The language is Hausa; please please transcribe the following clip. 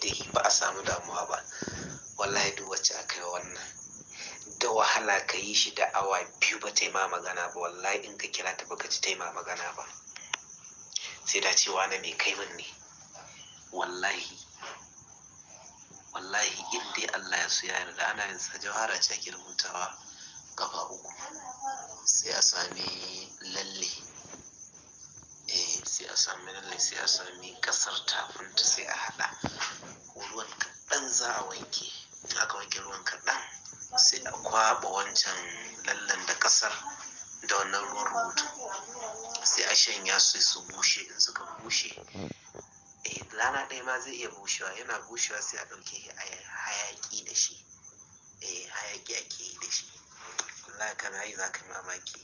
dai ba a samu damuwa ba. Wallahi duk wacce aka yi wannan, da wahala ka yi shi da awa 2 ba ta yi ma magana ba. Wallahi in ka kira ta baka ji ta yi ma magana ba, sai ta ce wane mai kai min ne. Wallahi wallahi in dai Allah ya so ya yarda, ana yin sa. Jawhara ce ake rubutawa kafa 3, sai a sami lalle, sai a sami lalle, sai a sami kasar tafinta, sai a haɗa ruwan kaɗan za a wanke. In aka wanke ruwan kaɗan, sai a kwaɓa wancan lallen da kasar da wannan ruwan rubutu, sai a shanya su su bushe. In suka bushe, rana ɗaya ma zai iya bushewa. Yana bushewa sai a ɗauke shi a yi hayaƙi da shi. Hayaƙi ake yi da shi. Wallahi kana yi za ka yi mamaki.